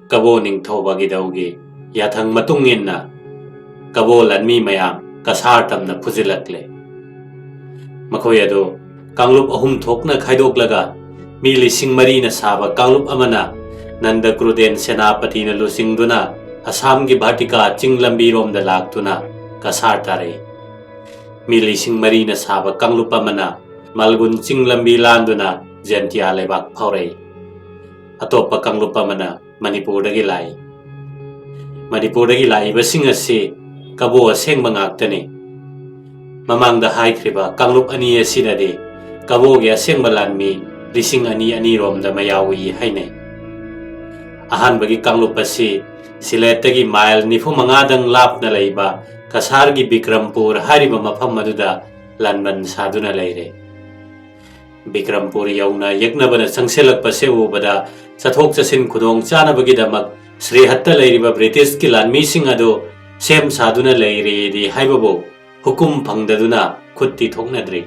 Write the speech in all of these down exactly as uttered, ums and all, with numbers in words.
ꯀꯕꯣ ꯅꯤꯡꯊꯧ ꯕꯒꯤꯗꯧꯒꯤ ꯌꯥꯊꯪ ꯃꯇꯨꯡ ꯏꯟꯅ ꯀꯕꯣ ꯂꯥꯟꯃꯤ ꯃꯌꯥꯝ ꯀꯁꯥꯔ ꯇꯝꯅ ꯐꯨꯖꯤꯜꯂꯛꯂꯦ꯫ ꯃꯈꯣꯏ ꯑꯗꯨ ꯀꯥꯡꯂꯨꯞ ꯑꯍꯨꯝ ꯊꯣꯛꯅ ꯈꯥꯏꯗꯣꯛꯂꯒ ꯃꯤ ꯂꯤꯁꯤꯡ ꯃꯔꯤꯅ ꯁꯥꯕ ꯀꯥꯡꯂꯨꯞ ꯑꯃꯅ ꯅꯟꯗ ꯀ꯭ꯔꯨꯗꯦꯟ ꯁꯦꯅꯥꯄꯇꯤꯅ ꯂꯨꯆꯤꯡꯗꯨꯅ ꯑꯁꯥꯝꯒꯤ ꯚꯥꯔꯇꯤꯀꯥ ꯆꯤꯡ ꯂꯝꯕꯤꯔꯣꯝꯗ ꯂꯥꯛꯇꯨꯅ ꯀꯁꯥꯔ ꯇꯥꯔꯛꯏ꯫ ꯃꯤ ꯂꯤꯁꯤꯡ ꯃꯔꯤꯅ ꯁꯥꯕ ꯀꯥꯡꯂꯨꯞ ꯑꯃꯅ ꯃꯜꯒꯨꯟ ꯆꯤꯡ ꯂꯝꯕꯤ ꯂꯥꯟꯗꯨꯅ ꯖꯦꯟꯇꯤꯌꯥ ꯂꯩꯕꯥꯛ ꯐꯥꯎꯔꯛꯏ꯫ ꯑꯇꯣꯞꯄ ꯀꯥꯡꯂꯨꯞ ꯑꯃꯅ ꯃꯅꯤꯄꯨꯔꯗꯒꯤ ꯂꯥꯛꯏ꯫ ꯃꯅꯤꯄꯨꯔꯗꯒꯤ ꯂꯥꯛꯏꯕꯁꯤꯡ ꯑꯁꯤ ꯀꯕꯣ ꯑꯁꯦꯡꯕ ꯉꯥꯛꯇꯅꯤ꯫ ꯃꯃꯥꯡꯗ ꯍꯥꯏꯈ꯭ꯔꯤꯕ ꯀꯥꯡꯂꯨꯞ ꯑꯅꯤ ꯑꯁꯤꯅꯗꯤ ꯀꯕꯣꯒꯤ ꯑꯁꯦꯡꯕ ꯂꯥꯟꯃꯤ ꯂꯤꯁꯤꯡ ꯑꯅꯤ ꯑꯅꯤꯔꯣꯝꯗ ꯃꯌꯥꯎꯏ ꯍꯥꯏꯅꯩ꯫ ꯑꯍꯥꯟꯕꯒꯤ ꯀꯥꯡꯂꯨꯞ ꯑꯁꯤ ꯁꯤꯂꯦꯠꯇꯒꯤ ꯃꯥꯏꯜ ꯅꯤꯐꯨ ꯃꯉꯥꯗꯪ ꯂꯥꯞꯅ ꯂꯩꯕ ꯀꯁꯥꯔꯒꯤ ꯕꯤꯀ꯭ꯔꯝꯄꯨꯔ ꯍꯥꯏꯔꯤꯕ ꯃꯐꯝ ꯑꯗꯨꯗ ꯂꯥꯟꯕꯟ ꯁꯥꯗꯨꯅ ꯂꯩꯔꯦ꯫ ꯕꯤꯀ꯭ꯔꯝꯄꯨꯔ ꯌꯧꯅ ꯌꯦꯛꯅꯕꯅ ꯆꯪꯁꯤꯜꯂꯛꯄꯁꯦ ꯎꯕꯗ ꯆꯠꯊꯣꯛ ꯆꯠꯁꯤꯟ ꯈꯨꯗꯣꯡ ꯆꯥꯅꯕꯒꯤꯗꯃꯛ ꯁ꯭ꯔꯤꯍꯠꯇ ꯂꯩꯔꯤꯕ ꯕ꯭ꯔꯤꯇꯤꯁꯀꯤ ꯂꯥꯟꯃꯤꯁꯤꯡ ꯑꯗꯨ ꯁꯦꯝ ꯁꯥꯗꯨꯅ ꯂꯩꯔꯦꯗꯤ ꯍꯥꯏꯕꯕꯨ ꯍꯨꯀꯨꯝ ꯐꯪꯗꯗꯨꯅ ꯈꯨꯠꯇꯤ ꯊꯣꯛꯅꯗ꯭ꯔꯤ꯫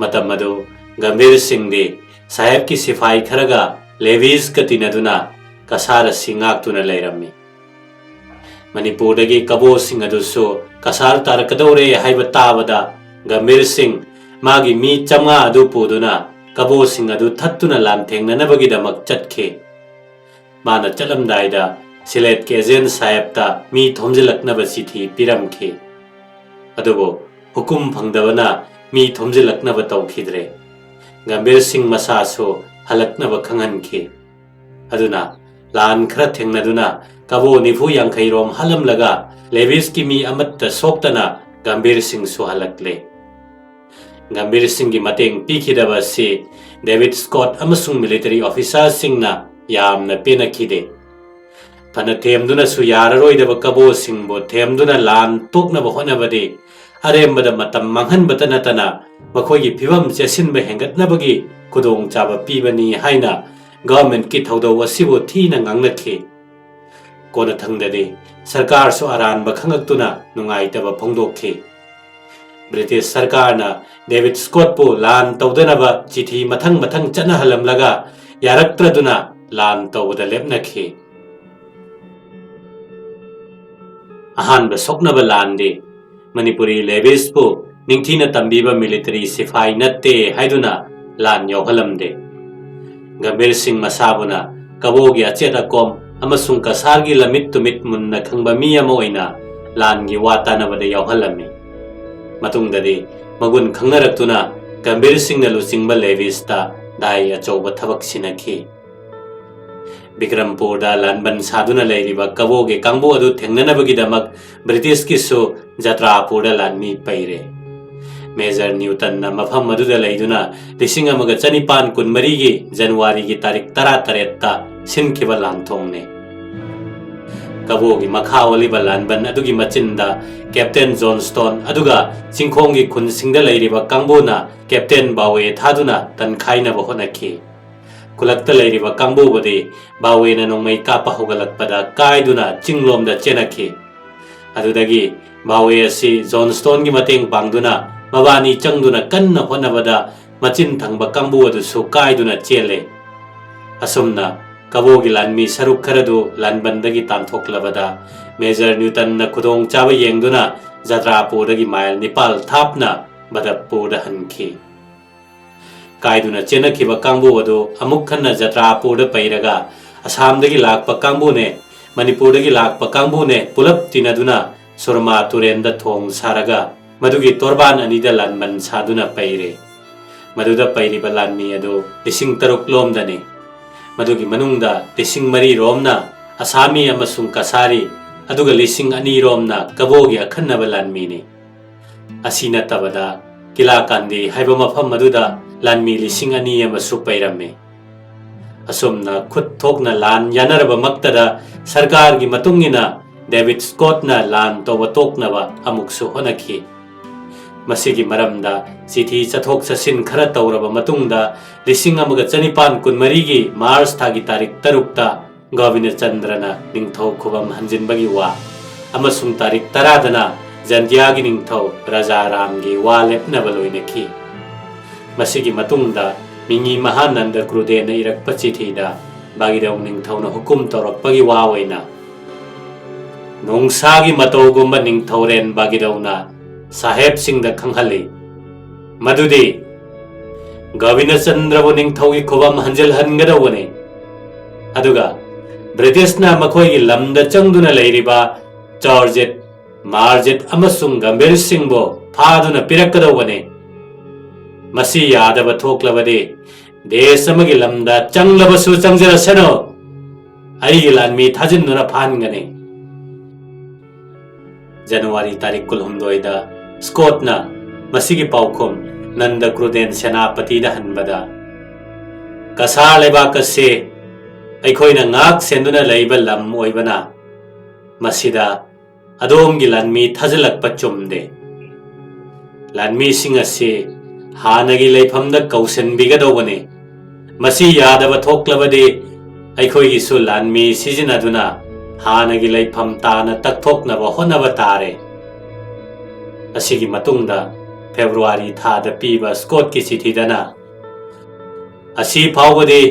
ꯃꯇꯝ ꯑꯗꯨ ꯒꯝꯚꯤꯔ ꯁꯤꯡꯗꯤ ꯁꯥꯍꯦꯕꯀꯤ ꯁꯤꯐꯥꯏ ꯈꯔꯒ ꯂꯦꯚꯤꯁꯀ ꯇꯤꯟꯅꯗꯨꯅ ꯀꯁꯥꯔ ꯑꯁꯤ ꯉꯥꯛꯇꯨꯅ ꯂꯩꯔꯝꯃꯤ꯫ ꯃꯅꯤꯄꯨꯔꯗꯒꯤ ꯀꯕꯣꯁꯤꯡ ꯑꯗꯨꯁꯨ ꯀꯁꯥꯔ ꯇꯥꯔꯛꯀꯗꯧꯔꯦ ꯍꯥꯏꯕ ꯇꯥꯕꯗ ꯒꯝꯚꯤꯔ ꯁꯤꯡ ꯃꯥꯒꯤ ꯃꯤ ꯆꯥꯝꯃꯉꯥ ꯑꯗꯨ ꯄꯨꯗꯨꯅ ꯀꯕꯣꯁꯤꯡ ꯑꯗꯨ ꯊꯠꯇꯨꯅ ꯂꯥꯟꯊꯦꯡꯅꯅꯕꯒꯤꯗꯃꯛ ꯆꯠꯈꯤ꯫ ꯃꯥꯅ ꯆꯠꯂꯝꯗꯥꯏꯗ ꯁꯤꯂꯦꯠꯀꯤ ꯑꯦꯖꯦꯟ ꯁꯥꯍꯦꯕꯇ ꯃꯤ ꯊꯣꯝꯖꯤꯜꯂꯛꯅꯕ ꯆꯤꯊꯤ ꯄꯤꯔꯝꯈꯤ꯫ ꯑꯗꯨꯕꯨ ꯍꯨꯀꯨꯝ ꯐꯪꯗꯕꯅ ꯃꯤ ꯊꯣꯝꯖꯤꯜꯂꯛꯅꯕ ꯇꯧꯈꯤꯗ꯭ꯔꯦ꯫ ꯒꯝꯚꯤꯔ ꯁꯤꯡ ꯃꯁꯥꯁꯨ ꯍꯜꯂꯛꯅꯕ ꯈꯪꯍꯟꯈꯤ꯫ ꯑꯗꯨꯅ ꯂꯥꯟ ꯈꯔ ꯊꯦꯡꯅꯗꯨꯅ ꯀꯕꯣ ꯅꯤꯐꯨ ꯌꯥꯡꯈꯩꯔꯣꯝ ꯍꯥꯠꯂꯝꯂꯒ ꯂꯦꯚꯤꯁꯀꯤ ꯃꯤ ꯑꯃꯠꯇ ꯁꯣꯛꯇꯅ ꯒꯝꯚꯤꯔ ꯁꯤꯡꯁꯨ ꯍꯜꯂꯛꯂꯦ꯫ ꯒꯝꯚꯤꯔ ꯁꯤꯡꯒꯤ ꯃꯇꯦꯡ ꯄꯤꯈꯤꯗꯕ ꯑꯁꯤ ꯗꯦꯕꯤꯗ ꯁ꯭ꯀꯣꯠ ꯑꯃꯁꯨꯡ ꯃꯤꯂꯤꯇꯔꯤ ꯑꯣꯐꯤꯁꯥꯔꯁꯤꯡꯅ ꯌꯥꯝꯅ ꯄꯦꯟꯅꯈꯤꯗꯦ꯫ ꯐꯅ ꯊꯦꯝꯗꯨꯅꯁꯨ ꯌꯥꯔꯔꯣꯏꯗꯕ ꯀꯕꯣꯁꯤꯡꯕꯨ ꯊꯦꯝꯗꯨꯅ ꯂꯥꯟ ꯇꯣꯛꯅꯕ ꯍꯣꯠꯅꯕꯗꯤ ꯑꯔꯦꯝꯕꯗ ꯃꯇꯝ ꯃꯥꯡꯍꯟꯕꯇ ꯅꯠꯇꯅ ꯃꯈꯣꯏꯒꯤ ꯐꯤꯕꯝ ꯆꯦꯠꯁꯤꯟꯕ ꯍꯦꯟꯒꯠꯅꯕꯒꯤ ꯈꯨꯗꯣꯡꯆꯥꯕ ꯄꯤꯕꯅꯤ ꯍꯥꯏꯅ ꯒꯚꯔꯟꯃꯦꯟꯠꯀꯤ ꯊꯧꯗꯧ ꯑꯁꯤꯕꯨ ꯊꯤꯅ ꯉꯥꯡꯅꯈꯤ꯫ ꯀꯣꯟꯅꯊꯪꯗꯗꯤ ꯁꯔꯀꯥꯔꯁꯨ ꯑꯔꯥꯟꯕ ꯈꯪꯉꯛꯇꯨꯅ ꯅꯨꯡꯉꯥꯏꯇꯕ ꯐꯣꯡꯗꯣꯛꯈꯤ꯫ ꯕ꯭ꯔꯤꯇꯤꯁ ꯁꯔꯀꯥꯔꯅ ꯗꯦꯕꯤꯗ ꯁ꯭ꯀꯣꯠꯄꯨ ꯂꯥꯟ ꯇꯧꯗꯅꯕ ꯆꯤꯊꯤ ꯃꯊꯪ ꯃꯊꯪ ꯆꯠꯅꯍꯜꯂꯝꯂꯒ ꯌꯥꯔꯛꯇ꯭ꯔꯗꯨꯅ ꯂꯥꯟ ꯇꯧꯕꯗ ꯂꯦꯞꯅꯈꯤ꯫ ꯑꯍꯥꯟꯕ ꯁꯣꯛꯅꯕ ꯂꯥꯟꯗꯤ ꯃꯅꯤꯄꯨꯔꯤ ꯂꯦꯚꯤꯁꯄꯨ ꯅꯤꯡꯊꯤꯅ ꯇꯝꯕꯤꯕ ꯃꯤꯂꯤꯇꯔꯤ ꯁꯤꯐꯥꯏ ꯅꯠꯇꯦ ꯍꯥꯏꯗꯨꯅ ꯂꯥꯟ ꯌꯥꯎꯍꯜꯂꯝꯗꯦ꯫ ꯒꯝꯚꯤꯔ ꯁꯤꯡ ꯃꯁꯥꯕꯨꯅ ꯀꯕꯣꯒꯤ ꯑꯆꯦꯠ ꯑꯀꯣꯝ ꯑꯃꯁꯨꯡ ꯀꯁꯥꯔꯒꯤ ꯂꯝꯃꯤꯠ ꯇꯨꯃꯤꯠ ꯃꯨꯟꯅ ꯈꯪꯕ ꯃꯤ ꯑꯃ ꯑꯣꯏꯅ ꯂꯥꯟꯒꯤ ꯋꯥ ꯇꯥꯅꯕꯗ ꯌꯥꯎꯍꯜꯂꯝꯃꯤ꯫ ꯃꯇꯨꯡꯗꯗꯤ ꯃꯒꯨꯟ ꯈꯪꯅꯔꯛꯇꯨꯅ ꯒꯝꯚꯤꯔ ꯁꯤꯡꯅ ꯂꯨꯆꯤꯡꯕ ꯂꯦꯚꯤꯁꯇ ꯗꯥꯏ ꯑꯆꯧꯕ ꯊꯕꯛ ꯁꯤꯟꯅꯈꯤ꯫ ꯕꯤꯀ꯭ꯔꯝꯄꯨꯔꯗ ꯂꯥꯟꯕꯟ ꯁꯥꯗꯨꯅ ꯂꯩꯔꯤꯕ ꯀꯕꯣꯒꯤ ꯀꯥꯡꯕꯨ ꯑꯗꯨ ꯊꯦꯡꯅꯅꯕꯒꯤꯗꯃꯛ ꯕ꯭ꯔꯤꯇꯤꯁꯀꯤꯁꯨ ꯖꯇ꯭ꯔꯥꯄꯨꯔꯗ ꯂꯥꯟꯃꯤ ꯄꯩꯔꯦ꯫ ꯃꯦꯖꯔ ꯅ꯭ꯌꯨꯇꯟꯅ ꯃꯐꯝ ꯑꯗꯨꯗ ꯂꯩꯗꯨꯅ ꯂꯤꯁꯤꯡ ꯑꯃꯒ ꯆꯅꯤꯄꯥꯟ ꯀꯨꯟꯃꯔꯤꯒꯤ ꯖꯅꯋꯥꯔꯤꯒꯤ ꯇꯥꯔꯤꯛ ꯇꯔꯥꯇꯔꯦꯠꯇ ꯁꯤꯟꯈꯤꯕ ꯂꯥꯟꯊꯣꯡꯅꯤ꯫ ꯀꯕꯣꯒꯤ ꯃꯈꯥ ꯑꯣꯜꯂꯤꯕ ꯂꯥꯟꯕꯟ ꯑꯗꯨꯒꯤ ꯃꯆꯤꯟꯗ ꯀꯦꯞꯇꯦꯟ ꯖꯣꯟꯁꯇꯣꯟ ꯑꯗꯨꯒ ꯆꯤꯡꯈꯣꯡꯒꯤ ꯈꯨꯟꯁꯤꯡꯗ ꯂꯩꯔꯤꯕ ꯀꯥꯡꯕꯨꯅ ꯀꯦꯞꯇꯦꯟ ꯕꯥꯋꯦ ꯊꯥꯗꯨꯅ ꯇꯟꯈꯥꯏꯅꯕ ꯍꯣꯠꯅꯈꯤ꯫ ꯈꯨꯜꯂꯛꯇ ꯂꯩꯔꯤꯕ ꯀꯥꯡꯕꯨꯕꯨꯗꯤ ꯕꯥꯋꯦꯅ ꯅꯣꯡꯃꯩ ꯀꯥꯞꯄ ꯍꯧꯒꯠꯂꯛꯄꯗ ꯀꯥꯏꯗꯨꯅ ꯆꯤꯡꯂꯣꯝꯗ ꯆꯦꯟꯅꯈꯤ꯫ ꯑꯗꯨꯗꯒꯤ ꯕꯥꯋꯦ ꯑꯁꯤ ꯖꯣꯟꯁꯇꯣꯟꯒꯤ ꯃꯇꯦꯡ ꯄꯥꯡꯗꯨꯅ ꯃꯕꯥꯅꯤ ꯆꯪꯗꯨꯅ ꯀꯟꯅ ꯍꯣꯠꯅꯕꯗ ꯃꯆꯤꯟ ꯊꯪꯕ ꯀꯥꯡꯕꯨ ꯑꯗꯨꯁꯨ ꯀꯥꯏꯗꯨꯅ ꯆꯦꯜꯂꯦ꯫ ꯑꯁꯨꯝꯅ ꯀꯕꯣꯒꯤ ꯂꯥꯟꯃꯤ ꯁꯔꯨꯛ ꯈꯔꯗꯨ ꯂꯥꯟꯕꯟꯗꯒꯤ ꯇꯥꯟꯊꯣꯛꯂꯕꯗ ꯃꯦꯖꯔ ꯅ꯭ꯌꯨꯇꯟꯅ ꯈꯨꯗꯣꯡꯆꯥꯕ ꯌꯦꯡꯗꯨꯅ ꯖꯇ꯭ꯔꯥꯄꯨꯔꯗꯒꯤ ꯃꯥꯏꯜ ꯅꯤꯄꯥꯜ ꯊꯥꯞꯅ ꯕꯗꯞꯄꯨꯔꯗ ꯍꯟꯈꯤ꯫ ꯀꯥꯏꯗꯨꯅ ꯆꯦꯟꯅꯈꯤꯕ ꯀꯥꯡꯕꯨ ꯑꯗꯨ ꯑꯃꯨꯛ ꯍꯟꯅ ꯖꯇ꯭ꯔꯥꯄꯨꯔꯗ ꯄꯩꯔꯒ ꯑꯁꯥꯝꯗꯒꯤ ꯂꯥꯛꯄ ꯀꯥꯡꯕꯨꯅꯦ, ꯃꯅꯤꯄꯨꯔꯗꯒꯤ ꯂꯥꯛꯄ ꯀꯥꯡꯕꯨꯅꯦ ꯄꯨꯂꯞ ꯇꯤꯟꯅꯗꯨꯅ ꯁꯨꯔꯃꯥ ꯇꯨꯔꯦꯟꯗ ꯊꯣꯡ ꯁꯥꯔꯒ ꯃꯗꯨꯒꯤ ꯇꯣꯔꯕꯥꯟ ꯑꯅꯤꯗ ꯂꯥꯟꯕꯟ ꯁꯥꯗꯨꯅ ꯄꯩꯔꯦ꯫ ꯃꯗꯨꯗ ꯄꯩꯔꯤꯕ ꯂꯥꯟꯃꯤ ꯑꯗꯨ ꯂꯤꯁꯤꯡ ꯇꯔꯨꯛ ꯂꯣꯝꯗꯅꯤ꯫ ꯃꯗꯨꯒꯤ ꯃꯅꯨꯡꯗ ꯂꯤꯁꯤꯡ ꯃꯔꯤ ꯔꯣꯝꯅ ꯑꯁꯥꯃꯤ ꯑꯃꯁꯨꯡ ꯀꯁꯥꯔꯤ, ꯑꯗꯨꯒ ꯂꯤꯁꯤꯡ ꯑꯅꯤ ꯔꯣꯝꯅ ꯀꯕꯣꯒꯤ ꯑꯈꯟꯅꯕ ꯂꯥꯟꯃꯤꯅꯤ꯫ ꯑꯁꯤ ꯅꯠꯇꯕꯗ ꯀꯤꯂꯥꯀꯥꯟꯗꯤ ꯍꯥꯏꯕ ꯃꯐꯝ ꯑꯗꯨꯗ ꯂꯥꯟꯃꯤ ꯂꯤꯁꯤꯡ ꯑꯅꯤ ꯑꯃꯁꯨ ꯄꯩꯔꯝꯃꯤ꯫ ꯑꯁꯨꯝꯅ ꯈꯨꯠ ꯊꯣꯛꯅ ꯂꯥꯟ ꯌꯥꯅꯔꯕꯃꯛꯇꯗ ꯁꯔꯀꯥꯔꯒꯤ ꯃꯇꯨꯡ ꯏꯟꯅ ꯗꯦꯕꯤꯗ ꯁ꯭ꯀꯣꯠꯅ ꯂꯥꯟ ꯇꯧꯕ ꯇꯣꯛꯅꯕ ꯑꯃꯨꯛꯁꯨ ꯍꯣꯠꯅꯈꯤ꯫ ꯃꯁꯤꯒꯤ ꯃꯔꯝꯗ ꯆꯤꯊꯤ ꯆꯠꯊꯣꯛ ꯆꯠꯁꯤꯟ ꯈꯔ ꯇꯧꯔꯕ ꯃꯇꯨꯡꯗ ꯂꯤꯁꯤꯡ ꯑꯃꯒ ꯆꯅꯤꯄꯥꯟ ꯀꯨꯟꯃꯔꯤꯒꯤ ꯃꯥꯔꯆ ꯊꯥꯒꯤ ꯇꯥꯔꯤꯛ ꯇꯔꯨꯛꯇ ꯒꯣꯕꯤꯟꯗꯆꯟꯗ꯭ꯔꯅ ꯅꯤꯡꯊꯧ ꯈꯨꯕꯝ ꯍꯟꯖꯤꯟꯕꯒꯤ ꯋꯥ ꯑꯃꯁꯨꯡ ꯇꯥꯔꯤꯛ ꯇꯔꯥꯗꯅ ꯖꯟꯗꯤꯌꯥꯒꯤ ꯅꯤꯡꯊꯧ ꯔꯥꯖꯥ ꯔꯥꯝꯒꯤ ꯋꯥ ꯂꯦꯞꯅꯕ ꯂꯣꯏꯅꯈꯤ꯫ ꯃꯁꯤꯒꯤ ꯃꯇꯨꯡꯗ ꯃꯤꯉꯤ ꯃꯍꯥꯅꯟꯗ ꯀ꯭ꯔꯨꯗꯦꯅ ꯏꯔꯛꯄ ꯆꯤꯊꯤꯗ ꯕꯥꯒꯤꯗꯧ ꯅꯤꯡꯊꯧꯅ ꯍꯨꯀꯨꯝ ꯇꯧꯔꯛꯄꯒꯤ ꯋꯥ ꯑꯣꯏꯅ ꯅꯣꯡꯁꯥꯒꯤ ꯃꯇꯧꯒꯨꯝꯕ ꯅꯤꯡꯊꯧꯔꯦꯟ ꯕꯥꯒꯤꯗꯧꯅ ꯁꯥꯍꯦꯕꯁꯤꯡꯗ ꯈꯪꯍꯜꯂꯤ ꯃꯗꯨꯗꯤ ꯒꯣꯕꯤꯟꯗꯆꯟꯗ꯭ꯔꯕꯨ ꯅꯤꯡꯊꯧꯒꯤ ꯈꯨꯕꯝ ꯍꯟꯖꯤꯜꯍꯟꯒꯗꯧꯕꯅꯤ꯫ ꯑꯗꯨꯒ ꯕ꯭ꯔꯤꯇꯤꯁꯅ ꯃꯈꯣꯏꯒꯤ ꯂꯝꯗ ꯆꯪꯗꯨꯅ ꯂꯩꯔꯤꯕ ꯆꯥꯎꯔꯖꯤꯠ, ꯃꯥꯔꯖꯤꯠ ꯑꯃꯁꯨꯡ ꯒꯝꯚꯤꯔ ꯁꯤꯡꯕꯨ ꯐꯥꯗꯨꯅ ꯄꯤꯔꯛꯀꯗꯧꯕꯅꯤ꯫ ꯃꯁꯤ ꯌꯥꯗꯕ ꯊꯣꯛꯂꯕꯗꯤ ꯗꯦꯁ ꯑꯃꯒꯤ ꯂꯝꯗ ꯆꯪꯂꯕꯁꯨ ꯆꯪꯖꯔꯁꯅꯨ, ꯑꯩꯒꯤ ꯂꯥꯟꯃꯤ ꯊꯥꯖꯤꯟꯗꯨꯅ ꯐꯥꯍꯟꯒꯅꯤ꯫ ꯖꯅꯋꯥꯔꯤ ꯇꯥꯔꯤꯛ ꯀꯨꯟꯍꯨꯝꯗꯣꯏꯗ ꯁ꯭ꯀꯣꯠꯅ ꯃꯁꯤꯒꯤ ꯄꯥꯎꯈꯨꯝ ꯅꯟꯗ ꯀ꯭ꯔꯨꯗꯦꯟ ꯁꯦꯅꯥꯄꯇꯤꯗ ꯍꯟꯕꯗ, ꯀꯁꯥꯔ ꯂꯩꯕꯥꯛ ꯑꯁꯤ ꯑꯩꯈꯣꯏꯅ ꯉꯥꯛ ꯁꯦꯟꯗꯨꯅ ꯂꯩꯕ ꯂꯝ ꯑꯣꯏꯕꯅ ꯃꯁꯤꯗ ꯑꯗꯣꯝꯒꯤ ꯂꯥꯟꯃꯤ ꯊꯥꯖꯤꯜꯂꯛꯄ ꯆꯨꯝꯗꯦ꯫ ꯂꯥꯟꯃꯤꯁꯤꯡ ꯑꯁꯤ ꯍꯥꯟꯅꯒꯤ ꯂꯩꯐꯝꯗ ꯀꯧꯁꯤꯟꯕꯤꯒꯗꯧꯕꯅꯤ꯫ ꯃꯁꯤ ꯌꯥꯗꯕ ꯊꯣꯛꯂꯕꯗꯤ ꯑꯩꯈꯣꯏꯒꯤꯁꯨ ꯂꯥꯟꯃꯤ ꯁꯤꯖꯤꯟꯅꯗꯨꯅ ꯍꯥꯟꯅꯒꯤ ꯂꯩꯐꯝ ꯇꯥꯅ ꯇꯛꯊꯣꯛꯅꯕ ꯍꯣꯠꯅꯕ ꯇꯥꯔꯦ꯫ ꯑꯁꯤꯒꯤ ꯃꯇꯨꯡꯗ ꯐꯦꯕ꯭ꯔꯨꯋꯥꯔꯤ ꯊꯥꯗ ꯄꯤꯕ ꯁ꯭ꯀꯣꯠꯀꯤ ꯆꯤꯊꯤꯗꯅ, "ꯑꯁꯤ ꯐꯥꯎꯕꯗꯤ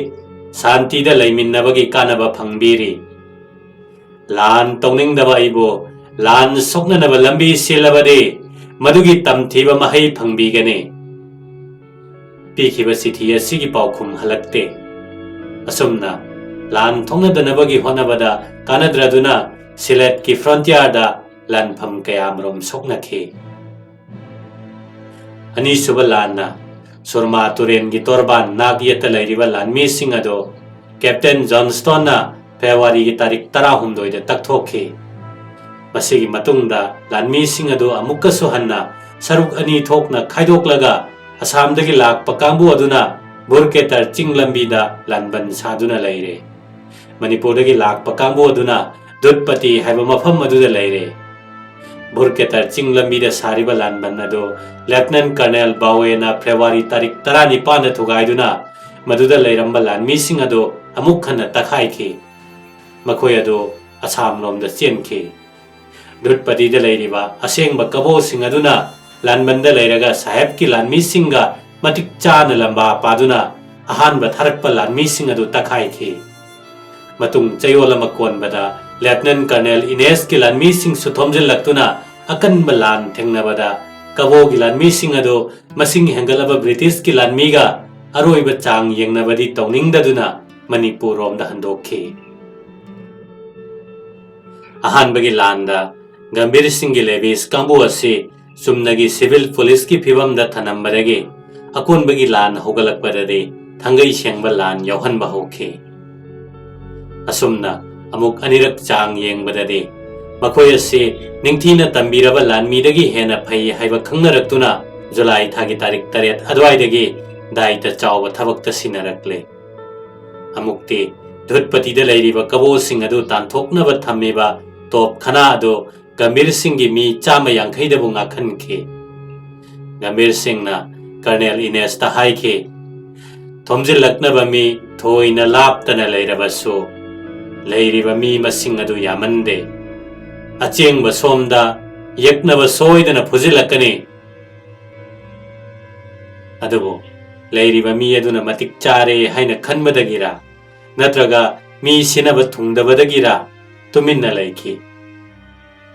ꯁꯥꯟꯇꯤꯗ ꯂꯩꯃꯤꯟꯅꯕꯒꯤ ꯀꯥꯟꯅꯕ ꯐꯪꯕꯤꯔꯤ꯫ ꯂꯥꯟ ꯇꯧꯅꯤꯡꯗꯕ ꯑꯩꯕꯨ ꯂꯥꯟ ꯁꯣꯛꯅꯅꯕ ꯂꯝꯕꯤ ꯁꯤꯜꯂꯕꯗꯤ ꯃꯗꯨꯒꯤ ꯇꯝꯊꯤꯕ ꯃꯍꯩ ꯐꯪꯕꯤꯒꯅꯤ"꯫ ꯄꯤꯈꯤꯕ ꯆꯤꯊꯤ ꯑꯁꯤꯒꯤ ꯄꯥꯎꯈꯨꯝ ꯍꯜꯂꯛꯇꯦ꯫ ꯑꯁꯨꯝꯅ ꯂꯥꯟ ꯊꯣꯛꯅꯗꯅꯕꯒꯤ ꯍꯣꯠꯅꯕꯗ ꯀꯥꯟꯅꯗ꯭ꯔꯗꯨꯅ ꯁꯤꯂꯦꯠꯀꯤ ꯐ꯭ꯔꯣꯟꯇꯤꯌꯥꯔꯗ ꯂꯥꯟꯐꯝ ꯀꯌꯥꯃꯔꯨꯝ ꯁꯣꯛꯅꯈꯤ꯫ ꯑꯅꯤꯁꯨꯕ ꯂꯥꯟꯅ ꯁꯨꯔꯃꯥ ꯇꯨꯔꯦꯟꯒꯤ ꯇꯣꯔꯕꯥꯟ ꯅꯥꯛ ꯌꯦꯠꯇ ꯂꯩꯔꯤꯕ ꯂꯥꯟꯃꯤꯁꯤꯡ ꯑꯗꯨ ꯀꯦꯞꯇꯦꯟ ꯖꯣꯟꯁꯇꯣꯟꯅ ꯐꯦꯕ꯭ꯔꯨꯋꯥꯔꯤꯒꯤ ꯇꯥꯔꯤꯛ ꯇꯔꯥꯍꯨꯝꯗꯣꯏꯗ ꯇꯛꯊꯣꯛꯈꯤ꯫ ꯃꯁꯤꯒꯤ ꯃꯇꯨꯡꯗ ꯂꯥꯟꯃꯤꯁꯤꯡ ꯑꯗꯨ ꯑꯃꯨꯛꯀꯁꯨ ꯍꯟꯅ ꯁꯔꯨꯛ ꯑꯅꯤ ꯊꯣꯛꯅ ꯈꯥꯏꯗꯣꯛꯂꯒ ꯑꯁꯥꯝꯗꯒꯤ ꯂꯥꯛꯄ ꯀꯥꯡꯕꯨ ꯑꯗꯨꯅ ꯚꯨꯔꯀꯦꯇꯔ ꯆꯤꯡ ꯂꯝꯕꯤꯗ ꯂꯥꯟꯕꯟ ꯁꯥꯗꯨꯅ ꯂꯩꯔꯦ꯫ ꯃꯅꯤꯄꯨꯔꯗꯒꯤ ꯂꯥꯛꯄ ꯀꯥꯡꯕꯨ ꯑꯗꯨꯅ ꯗꯨꯠꯄꯇꯤ ꯍꯥꯏꯕ ꯃꯐꯝ ꯑꯗꯨꯗ ꯂꯩꯔꯦ꯫ ꯚꯨꯔꯀꯦꯇꯔ ꯆꯤꯡ ꯂꯝꯕꯤꯗ ꯁꯥꯔꯤꯕ ꯂꯥꯟꯕꯟ ꯑꯗꯨ ꯂꯦꯐꯇꯤꯅꯦꯟ ꯀꯔꯅꯦꯜ ꯕꯥꯋꯦꯅ ꯐꯦꯕ꯭ꯔꯨꯋꯥꯔꯤ ꯇꯥꯔꯤꯛ ꯇꯔꯥꯅꯤꯄꯥꯟꯗ ꯊꯨꯒꯥꯏꯗꯨꯅ ꯃꯗꯨꯗ ꯂꯩꯔꯝꯕ ꯂꯥꯟꯃꯤꯁꯤꯡ ꯑꯗꯨ ꯑꯃꯨꯛ ꯍꯟꯅ ꯇꯛꯈꯥꯏꯈꯤ꯫ ꯃꯈꯣꯏ ꯑꯗꯨ ꯑꯁꯥꯝꯂꯣꯝꯗ ꯆꯦꯟꯈꯤ꯫ ꯗꯨꯠꯄꯇꯤꯗ ꯂꯩꯔꯤꯕ ꯑꯁꯦꯡꯕ ꯀꯕꯣꯁꯤꯡ ꯑꯗꯨꯅ ꯂꯥꯟꯕꯟꯗ ꯂꯩꯔꯒ ꯁꯥꯍꯦꯕꯀꯤ ꯂꯥꯟꯃꯤꯁꯤꯡꯒ ꯃꯇꯤꯛ ꯆꯥꯅ ꯂꯝꯕꯥ ꯄꯥꯗꯨꯅ ꯑꯍꯥꯟꯕ ꯊꯥꯔꯛꯄ ꯂꯥꯟꯃꯤꯁꯤꯡ ꯑꯗꯨ ꯇꯛꯈꯥꯏꯈꯤ꯫ ꯃꯇꯨꯡ ꯆꯌꯣꯜ ꯑꯃ ꯀꯣꯟꯕꯗ Lieutenant Colonel ꯏꯅꯦꯁꯀꯤ ꯂꯥꯟꯃꯤꯁꯤꯡꯁꯨ ꯊꯣꯝꯖꯤꯜꯂꯛꯇꯨꯅ ꯑꯀꯟꯕ ꯂꯥꯟ ꯊꯦꯡꯅꯕꯗ ꯀꯕꯣꯒꯤ ꯂꯥꯟꯃꯤꯁꯤꯡ ꯑꯗꯨ ꯃꯁꯤꯡ ꯍꯦꯟꯒꯠꯂꯕ ꯕ꯭ꯔꯤꯇꯤꯁꯀꯤ ꯂꯥꯟꯃꯤꯒ ꯑꯔꯣꯏꯕ ꯆꯥꯡ ꯌꯦꯡꯅꯕꯗꯤ ꯇꯧꯅꯤꯡꯗꯗꯨꯅ ꯃꯅꯤꯄꯨꯔ ꯔꯣꯝꯗ ꯍꯟꯗꯣꯛꯈꯤ꯫ ꯑꯍꯥꯟꯕꯒꯤ ꯂꯥꯟꯗ ꯒꯝꯚꯤꯔ ꯁꯤꯡꯒꯤ ꯂꯦꯚꯤꯁ ꯀꯥꯡꯕꯨ ꯑꯁꯤ ꯆꯨꯝꯅꯒꯤ ꯁꯤꯚꯤꯜ ꯄꯨꯂꯤꯁꯀꯤ ꯐꯤꯕꯝꯗ ꯊꯅꯝꯕꯗꯒꯤ ꯑꯀꯣꯟꯕꯒꯤ ꯂꯥꯟ ꯍꯧꯒꯠꯂꯛꯄꯗꯗꯤ ꯊꯥꯡꯒꯩ ꯁꯦꯡꯕ ꯂꯥꯟ ꯌꯥꯎꯍꯟꯕ ꯍꯧꯈꯤ꯫ ꯑꯁꯨꯝꯅ ꯑꯃꯨꯛ ꯑꯅꯤꯔꯛ ꯆꯥꯡ ꯌꯦꯡꯕꯗꯗꯤ ꯃꯈꯣꯏ ꯑꯁꯤ ꯅꯤꯡꯊꯤꯅ ꯇꯝꯕꯤꯔꯕ ꯂꯥꯟꯃꯤꯗꯒꯤ ꯍꯦꯟꯅ ꯐꯩ ꯍꯥꯏꯕ ꯈꯪꯅꯔꯛꯇꯨꯅ ꯖꯨꯂꯥꯏ ꯊꯥꯒꯤ ꯇꯥꯔꯤꯛ ꯇꯔꯦꯠ ꯑꯗꯨꯋꯥꯏꯗꯒꯤ ꯗꯥꯏꯇ ꯆꯥꯎꯕ ꯊꯕꯛꯇ ꯁꯤꯟꯅꯔꯛꯂꯦ꯫ ꯑꯃꯨꯛꯇꯤ ꯙꯨꯠꯄꯇꯤꯗ ꯂꯩꯔꯤꯕ ꯀꯕꯣꯁꯤꯡ ꯑꯗꯨ ꯇꯥꯟꯊꯣꯛꯅꯕ ꯊꯝꯃꯤꯕ ꯇꯣꯞ ꯈꯅꯥ ꯑꯗꯨ ꯒꯝꯚꯤꯔ ꯁꯤꯡꯒꯤ ꯃꯤ ꯆꯥꯝꯃ ꯌꯥꯡꯈꯩꯗꯕꯨ ꯉꯥꯛꯍꯟꯈꯤ꯫ ꯒꯝꯚꯤꯔ ꯁꯤꯡꯅ ꯀꯔꯅꯦꯜ ꯏꯅꯦꯁꯇ ꯍꯥꯏꯈꯤ, "ꯊꯣꯝꯖꯤꯜꯂꯛꯅꯕ ꯃꯤ ꯊꯣꯏꯅ ꯂꯥꯞꯇꯅ ꯂꯩꯔꯕꯁꯨ, ꯂꯩꯔꯤꯕ ꯃꯤ ꯃꯁꯤꯡ ꯑꯗꯨ ꯌꯥꯝꯃꯟꯗꯦ꯫ ꯑꯆꯦꯡꯕ ꯁꯣꯝꯗ ꯌꯦꯛꯅꯕ ꯁꯣꯏꯗꯅ ꯐꯨꯖꯤꯜꯂꯛꯀꯅꯤ꯫ ꯑꯗꯨꯕꯨ ꯂꯩꯔꯤꯕ ꯃꯤ ꯑꯗꯨꯅ ꯃꯇꯤꯛ ꯆꯥꯔꯦ ꯍꯥꯏꯅ ꯈꯟꯕꯗꯒꯤꯔ, ꯅꯠꯇ꯭ꯔꯒ ꯃꯤ ꯁꯤꯅꯕ ꯊꯨꯡꯗꯕꯗꯒꯤꯔ ꯇꯨꯃꯤꯟꯅ ꯂꯩꯈꯤ"꯫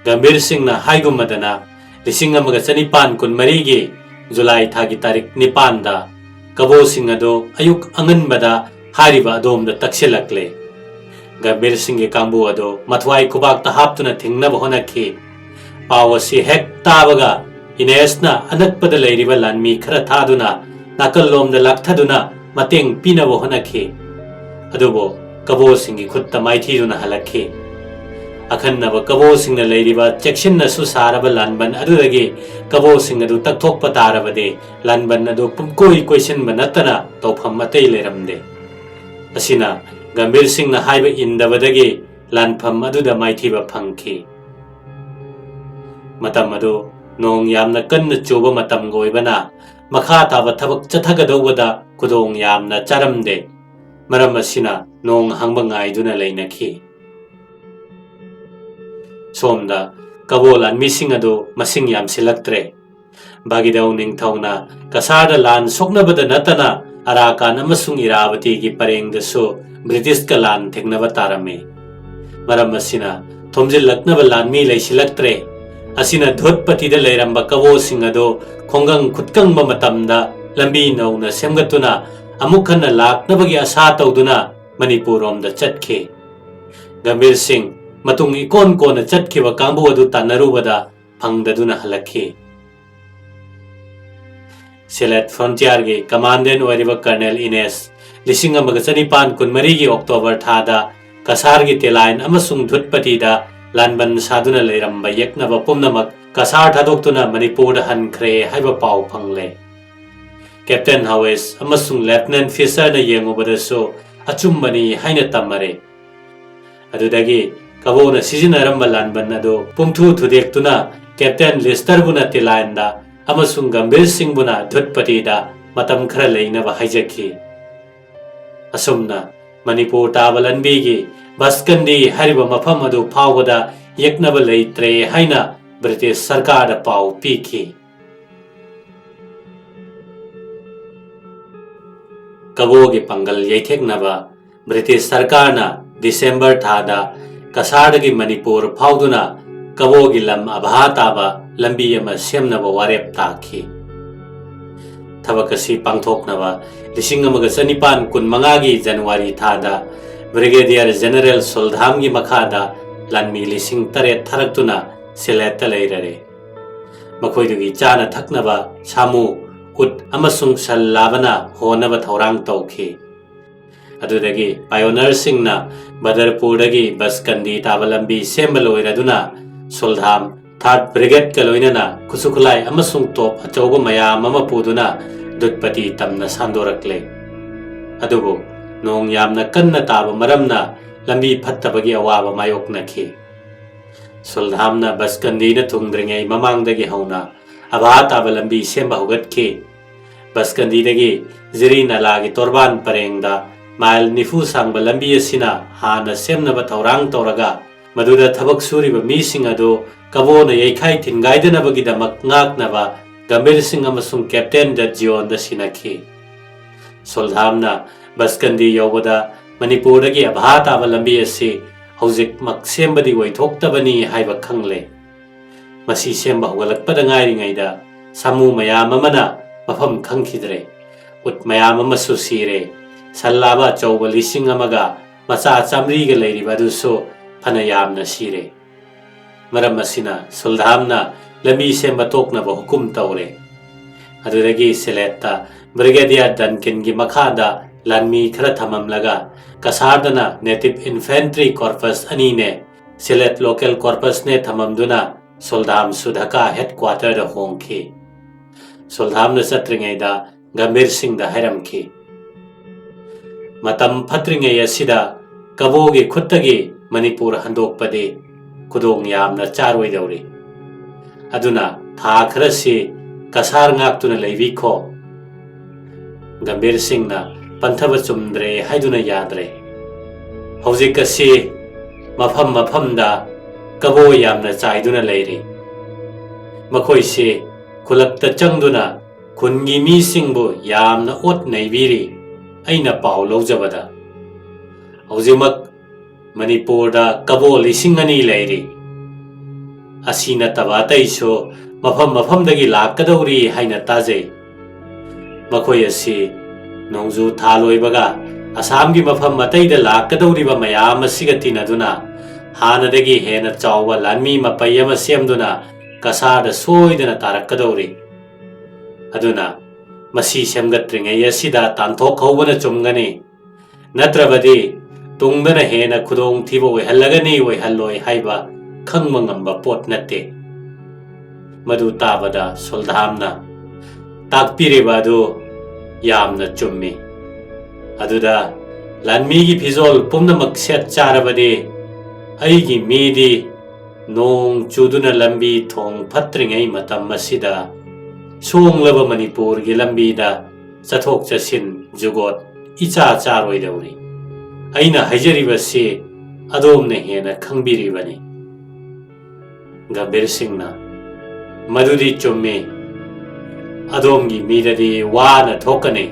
ꯒꯝꯚꯤꯔ ꯁꯤꯡꯅ ꯍꯥꯏꯒꯨꯝꯃꯗꯅ ꯂꯤꯁꯤꯡ ꯑꯃꯒ ꯆꯅꯤꯄꯥꯟ ꯀꯨꯟꯃꯔꯤꯒꯤ ꯖꯨꯂꯥꯏ ꯊꯥꯒꯤ ꯇꯥꯔꯤꯛ ꯅꯤꯄꯥꯟꯗ ꯀꯕꯣꯁꯤꯡ ꯑꯗꯨ ꯑꯌꯨꯛ ꯑꯉꯟꯕꯗ ꯍꯥꯏꯔꯤꯕ ꯑꯗꯣꯝꯗ ꯇꯛꯁꯤꯜꯂꯛꯂꯦ꯫ ꯒꯝꯚꯤꯔ ꯁꯤꯡꯒꯤ ꯀꯥꯡꯕꯨ ꯑꯗꯨ ꯃꯊ꯭ꯋꯥꯏ ꯈꯨꯕꯥꯛꯇ ꯍꯥꯞꯇꯨꯅ ꯊꯤꯡꯅꯕ ꯍꯣꯠꯅꯈꯤ꯫ ꯄꯥꯎ ꯑꯁꯤ ꯍꯦꯛ ꯇꯥꯕꯒ ꯏꯅꯦꯁꯅ ꯑꯅꯛꯄꯗ ꯂꯩꯔꯤꯕ ꯂꯥꯟꯃꯤ ꯈꯔ ꯊꯥꯗꯨꯅ ꯅꯥꯀꯜꯂꯣꯝꯗ ꯂꯥꯛꯊꯗꯨꯅ ꯃꯇꯦꯡ ꯄꯤꯅꯕ ꯍꯣꯠꯅꯈꯤ꯫ ꯑꯗꯨꯕꯨ ꯀꯕꯣꯁꯤꯡꯒꯤ ꯈꯨꯠꯇ ꯃꯥꯏꯊꯤꯗꯨꯅ ꯍꯜꯂꯛꯈꯤ꯫ ꯑꯈꯟꯅꯕ ꯀꯕꯣꯁꯤꯡꯅ ꯂꯩꯔꯤꯕ ꯆꯦꯛꯁꯤꯟꯅꯁꯨ ꯁꯥꯔꯕ ꯂꯥꯟꯕꯟ ꯑꯗꯨꯗꯒꯤ ꯀꯕꯣꯁꯤꯡ ꯑꯗꯨ ꯇꯛꯊꯣꯛꯄ ꯇꯥꯔꯕꯗꯤ ꯂꯥꯟꯕꯟ ꯑꯗꯨ ꯄꯨꯝꯀꯣꯏ ꯀꯣꯏꯁꯤꯟꯕ ꯅꯠꯇꯅ ꯇꯧꯐꯝ ꯑꯇꯩ ꯂꯩꯔꯝꯗꯦ꯫ ꯑꯁꯤꯅ ꯒꯝꯚꯤꯔ ꯁꯤꯡꯅ ꯍꯥꯏꯕ ꯏꯟꯗꯕꯗꯒꯤ ꯂꯥꯟꯐꯝ ꯑꯗꯨꯗ ꯃꯥꯏꯊꯤꯕ ꯐꯪꯈꯤ꯫ ꯃꯇꯝ ꯑꯗꯨ ꯅꯣꯡ ꯌꯥꯝꯅ ꯀꯟꯅ ꯆꯨꯕ ꯃꯇꯝꯒ ꯑꯣꯏꯕꯅ ꯃꯈꯥ ꯇꯥꯕ ꯊꯕꯛ ꯆꯠꯊꯒꯗꯧꯕꯗ ꯈꯨꯗꯣꯡ ꯌꯥꯝꯅ ꯆꯥꯔꯝꯗꯦ꯫ ꯃꯔꯝ ꯑꯁꯤꯅ ꯅꯣꯡ ꯍꯥꯡꯕ ꯉꯥꯏꯗꯨꯅ ꯂꯩꯅꯈꯤ꯫ ꯁꯣꯝꯗ ꯀꯕꯣ ꯂꯥꯟꯃꯤꯁꯤꯡ ꯑꯗꯨ ꯃꯁꯤꯡ ꯌꯥꯝꯁꯤꯜꯂꯛꯇ꯭ꯔꯦ꯫ ꯕꯥꯒꯤꯗꯧ ꯅꯤꯡꯊꯧꯅ ꯀꯁꯥꯔꯗ ꯂꯥꯟ ꯁꯣꯛꯅꯕꯗ ꯅꯠꯇꯅ ꯑꯔꯥꯀꯥꯟ ꯑꯃꯁꯨꯡ ꯏꯔꯥꯕꯇꯤꯒꯤ ꯄꯔꯦꯡꯗꯁꯨ ꯕ꯭ꯔꯤꯇꯤꯁꯀ ꯂꯥꯟ ꯊꯦꯡꯅꯕ ꯇꯥꯔꯝꯃꯤ꯫ ꯃꯔꯝ ꯑꯁꯤꯅ ꯊꯣꯝꯖꯤꯜꯂꯛꯅꯕ ꯂꯥꯟꯃꯤ ꯂꯩꯁꯤꯜꯂꯛꯇ꯭ꯔꯦ꯫ ꯑꯁꯤꯅ ꯙꯨꯠꯄꯇꯤꯗ ꯂꯩꯔꯝꯕ ꯀꯕꯣꯁꯤꯡ ꯑꯗꯨ ꯈꯣꯡꯒꯪ ꯈꯨꯠꯀꯪꯕ ꯃꯇꯝꯗ ꯂꯝꯕꯤ ꯅꯧꯅ ꯁꯦꯝꯒꯠꯇꯨꯅ ꯑꯃꯨꯛ ꯍꯟꯅ ꯂꯥꯛꯅꯕꯒꯤ ꯑꯁꯥ ꯇꯧꯗꯨꯅ ꯃꯅꯤꯄꯨꯔꯔꯣꯝꯗ ꯆꯠꯈꯤ꯫ ꯒꯝꯚꯤꯔ ꯁꯤꯡ ꯃꯇꯨꯡ ꯏꯀꯣꯟ ꯀꯣꯟꯅ ꯆꯠꯈꯤꯕ ꯀꯥꯡꯕꯨ ꯑꯗꯨ ꯇꯥꯟꯅꯔꯨꯕꯗ ꯐꯪꯗꯗꯨꯅ ꯍꯜꯂꯛꯈꯤ꯫ ꯁꯤꯂꯦꯠ ꯐ꯭ꯔꯣꯟꯇꯤꯌꯥꯔꯒꯤ ꯀꯃꯥꯟꯗꯦꯟ ꯑꯣꯏꯔꯤꯕ ꯀꯔꯅꯦꯜ ꯏꯅꯦꯁ ꯂꯤꯁꯤꯡ ꯑꯃꯒ ꯆꯅꯤꯄꯥꯟ ꯀꯨꯟꯃꯔꯤꯒꯤ ꯑꯣꯛꯇꯣꯕꯔ ꯊꯥꯗ ꯀꯁꯥꯔꯒꯤ ꯇꯤꯂꯥꯏꯟ ꯑꯃꯁꯨꯡ ꯙꯨꯠꯄꯇꯤꯗ ꯂꯥꯟꯕꯟ ꯁꯥꯗꯨꯅ ꯂꯩꯔꯝꯕ ꯌꯦꯛꯅꯕ ꯄꯨꯝꯅꯃꯛ ꯀꯁꯥꯔ ꯊꯥꯗꯣꯛꯇꯨꯅ ꯃꯅꯤꯄꯨꯔꯗ ꯍꯟꯈ꯭ꯔꯦ ꯍꯥꯏꯕ ꯄꯥꯎ ꯐꯪꯂꯦ꯫ ꯀꯦꯞꯇꯦꯟ ꯍꯥꯋꯦꯁ ꯑꯃꯁꯨꯡ ꯂꯦꯐꯇꯤꯅꯦꯟ ꯐꯤꯁꯔꯅ ꯌꯦꯡꯉꯨꯕꯗꯁꯨ ꯑꯆꯨꯝꯕꯅꯤ ꯍꯥꯏꯅ ꯇꯝꯃꯔꯦ꯫ ꯑꯗꯨꯗꯒꯤ ꯀꯕꯣꯅ ꯁꯤꯖꯤꯟꯅꯔꯝꯕ ꯂꯥꯟꯕꯟ ꯑꯗꯨ ꯄꯨꯝꯊꯨ ꯊꯨꯗꯦꯛꯇꯨꯅ ꯀꯦꯞꯇꯦꯟ ꯂꯤꯁꯇꯔꯕꯨꯅ ꯇꯤꯂꯥꯏꯟꯗ ꯑꯃꯁꯨꯡ ꯒꯝꯚꯤꯔ ꯁꯤꯡꯕꯨꯅ ꯙꯨꯠꯄꯇꯤꯗ ꯃꯇꯝ ꯈꯔ ꯂꯩꯅꯕ ꯍꯥꯏꯖꯈꯤ꯫ ꯑꯁꯨꯝꯅ ꯃꯅꯤꯄꯨꯔ ꯇꯥꯕ ꯂꯝꯕꯤꯒꯤ ꯕꯁꯀꯟꯗꯤ ꯍꯥꯏꯔꯤꯕ ꯃꯐꯝ ꯑꯗꯨ ꯐꯥꯎꯕꯗ ꯌꯦꯛꯅꯕ ꯂꯩꯇ꯭ꯔꯦ ꯍꯥꯏꯅ ꯕ꯭ꯔꯤꯇꯤꯁ ꯁꯔꯀꯥꯔꯗ ꯄꯥꯎ ꯄꯤꯈꯤ꯫ ꯀꯕꯣꯒꯤ ꯄꯥꯡꯒꯜ ꯌꯩꯊꯦꯛꯅꯕ ꯕ꯭ꯔꯤꯇꯤꯁ ꯁꯔꯀꯥꯔꯅ ꯗꯤꯁꯦꯝꯕꯔ ꯊꯥꯗ ꯀꯁꯥꯔꯗꯒꯤ ꯃꯅꯤꯄꯨꯔ ꯐꯥꯎꯗꯨꯅ ꯀꯕꯣꯒꯤ ꯂꯝ ꯑꯚꯥ ꯇꯥꯕ ꯂꯝꯕꯤ ꯑꯃ ꯁꯦꯝꯅꯕ ꯋꯥꯔꯦꯞ ꯇꯥꯈꯤ꯫ ꯊꯕꯛ ꯑꯁꯤ ꯄꯥꯡꯊꯣꯛꯅꯕ ꯂꯤꯁꯤꯡ ꯑꯃꯒ ꯆꯅꯤꯄꯥꯟ ꯀꯨꯟꯃꯉꯥꯒꯤ ꯖꯅꯋꯥꯔꯤ ꯊꯥꯗ ꯕ꯭ꯔꯤꯒꯦꯗꯤꯌꯔ ꯖꯦꯅꯔꯦꯜ ꯁꯨꯜꯙꯥꯝꯒꯤ ꯃꯈꯥꯗ ꯂꯥꯟꯃꯤ ꯂꯤꯁꯤꯡ ꯇꯔꯦꯠ ꯊꯥꯔꯛꯇꯨꯅ ꯁꯤꯂꯦꯠꯇ ꯂꯩꯔꯔꯦ꯫ ꯃꯈꯣꯏꯗꯨꯒꯤ ꯆꯥꯅ ꯊꯛꯅꯕ ꯁꯥꯃꯨ, ꯎꯠ ꯑꯃꯁꯨꯡ ꯁꯟ ꯂꯥꯕꯅ ꯍꯣꯅꯕ ꯊꯧꯔꯥꯡ ꯇꯧꯈꯤ꯫ ꯑꯗꯨꯗꯒꯤ ꯄꯥꯏꯑꯣꯅꯔꯁꯤꯡꯅ ꯕꯗꯔꯄꯨꯔꯗꯒꯤ ꯕꯁꯀꯟꯗꯤ ꯇꯥꯕ ꯂꯝꯕꯤ ꯁꯦꯝꯕ ꯂꯣꯏꯔꯗꯨꯅ ꯁꯨꯜꯙꯥꯝ ꯊꯥꯔꯠ ꯕ꯭ꯔꯤꯒꯦꯗꯀ ꯂꯣꯏꯅꯅ ꯈꯨꯠꯁꯨ ꯈꯨꯠꯂꯥꯏ ꯑꯃꯁꯨꯡ ꯇꯣꯞ ꯑꯆꯧꯕ ꯃꯌꯥꯝ ꯑꯃ ꯄꯨꯗꯨꯅ ꯗꯨꯠꯄꯇꯤ ꯇꯝꯅ ꯁꯥꯟꯗꯣꯔꯛꯂꯦ꯫ ꯑꯗꯨꯕꯨ ꯅꯣꯡ ꯌꯥꯝꯅ ꯀꯟꯅ ꯇꯥꯕ ꯃꯔꯝꯅ ꯂꯝꯕꯤ ꯐꯠꯇꯕꯒꯤ ꯑꯋꯥꯕ ꯃꯥꯌꯣꯛꯅꯈꯤ꯫ ꯁꯨꯜꯙꯥꯝꯅ ꯕꯁꯀꯟꯗꯤꯅ ꯊꯨꯡꯗ꯭ꯔꯤꯉꯩ ꯃꯃꯥꯡꯗꯒꯤ ꯍꯧꯅ ꯑꯚꯥ ꯇꯥꯕ ꯂꯝꯕꯤ ꯁꯦꯝꯕ ꯍꯧꯒꯠꯈꯤ꯫ ꯕꯁꯀꯟꯗꯤꯗꯒꯤ ꯖꯤꯔꯤ ꯅꯂꯥꯒꯤ ꯇꯣꯔꯕꯥꯟ ꯄꯔꯦꯡꯗ ꯃꯥꯏꯜ ꯅꯤꯐꯨ ꯁꯥꯡꯕ ꯂꯝꯕꯤ ꯑꯁꯤꯅ ꯍꯥꯟꯅ ꯁꯦꯝꯅꯕ ꯊꯧꯔꯥꯡ ꯇꯧꯔꯒ, ꯃꯗꯨꯗ ꯊꯕꯛ ꯁꯨꯔꯤꯕ ꯃꯤꯁꯤꯡ ꯑꯗꯨ ꯀꯕꯣꯅ ꯌꯩꯈꯥꯏ ꯊꯤꯟꯒꯥꯏꯗꯅꯕꯒꯤꯗꯃꯛ ꯉꯥꯛꯅꯕ ꯒꯝꯚꯤꯔ ꯁꯤꯡ ꯑꯃꯁꯨꯡ ꯀꯦꯞꯇꯦꯟ ꯗꯠ ꯖꯤꯑꯣꯟꯗ ꯁꯤꯟꯅꯈꯤ꯫ ꯁꯨꯜꯙꯥꯝꯅ ꯕꯁꯀꯟꯗꯤ ꯌꯧꯕꯗ ꯃꯅꯤꯄꯨꯔꯗꯒꯤ ꯑꯚꯥ ꯇꯥꯕ ꯂꯝꯕꯤ ꯑꯁꯤ ꯍꯧꯖꯤꯛꯃꯛ ꯁꯦꯝꯕꯗꯤ ꯑꯣꯏꯊꯣꯛꯇꯕꯅꯤ ꯍꯥꯏꯕ ꯈꯪꯂꯦ꯫ ꯃꯁꯤ ꯁꯦꯝꯕ ꯍꯧꯒꯠꯂꯛꯄꯗ ꯉꯥꯏꯔꯤꯉꯩꯗ ꯁꯥꯃꯨ ꯃꯌꯥꯝ ꯑꯃꯅ ꯃꯐꯝ ꯈꯪꯈꯤꯗ꯭ꯔꯦ꯫ ꯎꯠ ꯃꯌꯥꯝ ꯑꯃꯁꯨ ꯁꯤꯔꯦ꯫ ꯁꯟ ꯂꯥꯕ ꯑꯆꯧꯕ ꯂꯤꯁꯤꯡ ꯑꯃꯒ ꯃꯆꯥ ꯆꯥꯃꯔꯤꯒ ꯂꯩꯔꯤꯕ ꯑꯗꯨꯁꯨ ꯐꯅ ꯌꯥꯝꯅ ꯁꯤꯔꯦ꯫ ꯃꯔꯝ ꯑꯁꯤꯅ ꯁꯨꯜꯙꯥꯝꯅ ꯂꯝꯕꯤ ꯁꯦꯝꯕ ꯇꯣꯛꯅꯕ ꯍꯨꯀꯨꯝ ꯇꯧꯔꯦ꯫ ꯑꯗꯨꯗꯒꯤ ꯁꯤꯂꯦꯠꯇ ꯕ꯭ꯔꯤꯒꯦꯗꯤꯌꯔ ꯗꯟꯀꯤꯟꯒꯤ ꯃꯈꯥꯗ ꯂꯥꯟꯃꯤ ꯈꯔ ꯊꯝꯃꯝꯂꯒ ꯀꯁꯥꯔꯗꯅ ꯅꯦꯇꯤꯚ ꯏꯟꯐꯦꯟꯇ꯭ꯔꯤ ꯀꯣꯔꯄꯁ ꯑꯅꯤꯅꯦ, ꯁꯤꯂꯦꯠ ꯂꯣꯀꯦꯜ ꯀꯣꯔꯄꯁꯅꯦ ꯊꯝꯃꯝꯗꯨꯅ ꯁꯨꯜꯙꯥꯝꯁꯨ ꯙꯀꯥ ꯍꯦꯗꯀ꯭ꯋꯥꯇꯔꯗ ꯍꯣꯡꯈꯤ꯫ ꯁꯨꯜꯙꯥꯝꯅ ꯆꯠꯇ꯭ꯔꯤꯉꯩꯗ ꯒꯝꯚꯤꯔ ꯁꯤꯡꯗ ꯍꯥꯏꯔꯝꯈꯤ, "ꯃꯇꯝ ꯐꯠꯇ꯭ꯔꯤꯉꯩ ꯑꯁꯤꯗ ꯀꯕꯣꯒꯤ ꯈꯨꯠꯇꯒꯤ ꯃꯅꯤꯄꯨꯔ ꯍꯟꯗꯣꯛꯄꯗꯤ ꯈꯨꯗꯣꯡ ꯌꯥꯝꯅ ꯆꯥꯔꯣꯏꯗꯧꯔꯤ꯫ ꯑꯗꯨꯅ ꯊꯥ ꯈꯔꯁꯤ ꯀꯁꯥꯔ ꯉꯥꯛꯇꯨꯅ ꯂꯩꯕꯤꯈꯣ꯫" ꯒꯝꯚꯤꯔ ꯁꯤꯡꯅ ꯄꯟꯊꯕ ꯆꯨꯝꯗ꯭ꯔꯦ ꯍꯥꯏꯗꯨꯅ ꯌꯥꯗ꯭ꯔꯦ꯫ ꯍꯧꯖꯤꯛ ꯑꯁꯤ ꯃꯐꯝ ꯃꯐꯝꯗ ꯀꯕꯣ ꯌꯥꯝꯅ ꯆꯥꯏꯗꯨꯅ ꯂꯩꯔꯤ꯫ ꯃꯈꯣꯏꯁꯤ ꯈꯨꯜꯂꯛꯇ ꯆꯪꯗꯨꯅ ꯈꯨꯟꯒꯤ ꯃꯤꯁꯤꯡꯕꯨ ꯌꯥꯝꯅ ꯑꯣꯠ ꯅꯩꯕꯤꯔꯤ꯫ ꯑꯩꯅ ꯄꯥꯎ ꯂꯧꯖꯕꯗ ꯍꯧꯖꯤꯛꯃꯛ ꯃꯅꯤꯄꯨꯔꯗ ꯀꯕꯣ ꯂꯤꯁꯤꯡ ꯑꯅꯤ ꯂꯩꯔꯤ꯫ ꯑꯁꯤ ꯅꯠꯇꯕ ꯑꯇꯩꯁꯨ ꯃꯐꯝ ꯃꯐꯝꯗꯒꯤ ꯂꯥꯛꯀꯗꯧꯔꯤ ꯍꯥꯏꯅ ꯇꯥꯖꯩ꯫ ꯃꯈꯣꯏ ꯑꯁꯤ ꯅꯣꯡꯖꯨ ꯊꯥ ꯂꯣꯏꯕꯒ ꯑꯁꯥꯝꯒꯤ ꯃꯐꯝ ꯑꯇꯩꯗ ꯂꯥꯛꯀꯗꯧꯔꯤꯕ ꯃꯌꯥꯝ ꯑꯁꯤꯒ ꯇꯤꯟꯅꯗꯨꯅ ꯍꯥꯟꯅꯗꯒꯤ ꯍꯦꯟꯅ ꯆꯥꯎꯕ ꯂꯥꯟꯃꯤ ꯃꯄꯩ ꯑꯃ ꯁꯦꯝꯗꯨꯅ ꯀꯁꯥꯔꯗ ꯁꯣꯏꯗꯅ ꯇꯥꯔꯛꯀꯗꯧꯔꯤ꯫ ꯑꯗꯨꯅ ꯃꯁꯤ ꯁꯦꯝꯒꯠꯇ꯭ꯔꯤꯉꯩ ꯑꯁꯤꯗ ꯇꯥꯟꯊꯣꯛꯍꯧꯕꯅ ꯆꯨꯝꯒꯅꯤ꯫ ꯅꯠꯇ꯭ꯔꯕꯗꯤ ꯇꯨꯡꯗꯅ ꯍꯦꯟꯅ ꯈꯨꯗꯣꯡꯊꯤꯕ ꯑꯣꯏꯍꯜꯂꯒꯅꯤ ꯑꯣꯏꯍꯜꯂꯣꯏ ꯍꯥꯏꯕ ꯈꯪꯕ ꯉꯝꯕ ꯄꯣꯠ ꯅꯠꯇꯦ꯫ ꯃꯗꯨ ꯇꯥꯕꯗ ꯁꯨꯜꯙꯥꯝꯅ ꯇꯥꯛꯄꯤꯔꯤꯕ ꯑꯗꯨ ꯌꯥꯝꯅ ꯆꯨꯝꯃꯤ꯫ ꯑꯗꯨꯗ ꯂꯥꯟꯃꯤꯒꯤ ꯐꯤꯖꯣꯜ ꯄꯨꯝꯅꯃꯛ ꯁꯦꯠ ꯆꯥꯔꯕꯗꯤ ꯑꯩꯒꯤ ꯃꯤꯗꯤ ꯅꯣꯡ ꯆꯨꯗꯨꯅ ꯂꯝꯕꯤ ꯊꯣꯡ ꯐꯠꯇ꯭ꯔꯤꯉꯩ ꯃꯇꯝ ꯑꯁꯤꯗ ꯁꯣꯡꯂꯕ ꯃꯅꯤꯄꯨꯔꯒꯤ ꯂꯝꯕꯤꯗ ꯆꯠꯊꯣꯛ ꯆꯠꯁꯤꯟ ꯖꯨꯒꯣꯠ ꯏꯆꯥ ꯆꯥꯔꯣꯏꯗꯧꯔꯤ꯫ ꯑꯩꯅ ꯍꯥꯏꯖꯔꯤꯕꯁꯤ ꯑꯗꯣꯝꯅ ꯍꯦꯟꯅ ꯈꯪꯕꯤꯔꯤꯕꯅꯤ꯫ ꯒꯝꯚꯤꯔ ꯁꯤꯡꯅ, "ꯃꯗꯨꯗꯤ ꯆꯨꯝꯃꯤ꯫ ꯑꯗꯣꯝꯒꯤ ꯃꯤꯗꯗꯤ ꯋꯥꯅ ꯊꯣꯛꯀꯅꯤ꯫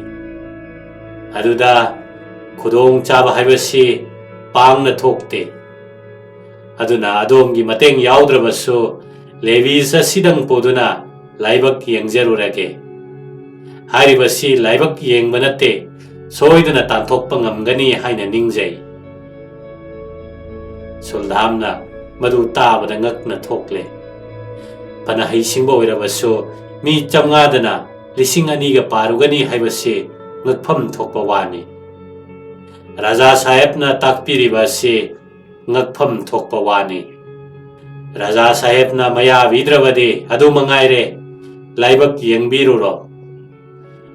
ꯑꯗꯨꯗ ꯈꯨꯗꯣꯡ ꯆꯥꯕ ꯍꯥꯏꯕꯁꯤ ꯄꯥꯡꯅ ꯊꯣꯛꯇꯦ꯫ ꯑꯗꯨꯅ ꯑꯗꯣꯝꯒꯤ ꯃꯇꯦꯡ ꯌꯥꯎꯗ꯭ꯔꯕꯁꯨ ꯂꯦꯚꯤꯁ ꯑꯁꯤꯗꯪ ꯄꯨꯗꯨꯅ ꯂꯥꯏꯕꯛ ꯌꯦꯡꯖꯔꯨꯔꯒꯦ꯫ ꯍꯥꯏꯔꯤꯕꯁꯤ ꯂꯥꯏꯕꯛ ꯌꯦꯡꯕ ꯅꯠꯇꯦ, ꯁꯣꯏꯗꯅ ꯇꯥꯟꯊꯣꯛꯄ ꯉꯝꯒꯅꯤ ꯍꯥꯏꯅ ꯅꯤꯡꯖꯩ꯫ ꯁꯨꯜꯗꯥꯝꯅ ꯃꯗꯨ ꯇꯥꯕꯗ ꯉꯛꯅ ꯊꯣꯛꯂꯦ꯫ ꯐꯅ ꯍꯩꯁꯤꯡꯕ ꯑꯣꯏꯔꯕꯁꯨ ꯃꯤ ꯆꯥꯝꯃꯉꯥꯗꯅ ꯂꯤꯁꯤꯡ ꯑꯅꯤꯒ ꯄꯥꯔꯨꯒꯅꯤ ꯍꯥꯏꯕꯁꯤ ꯉꯛꯐꯝ ꯊꯣꯛꯄ ꯋꯥꯅꯤ꯫ ꯔꯥꯖꯥ ꯁꯥꯍꯦꯕꯅ ꯇꯥꯛꯄꯤꯔꯤꯕ ꯑꯁꯤ ꯉꯛꯐꯝ ꯊꯣꯛꯄ ꯋꯥꯅꯤ꯫ ꯔꯥꯖꯥ ꯁꯥꯍꯦꯕꯅ ꯃꯌꯥꯕꯤꯗ꯭ꯔꯕꯗꯤ ꯑꯗꯨ ꯃꯉꯥꯏꯔꯦ, ꯂꯥꯏꯕꯛ ꯌꯦꯡꯕꯤꯔꯨꯔꯣ꯫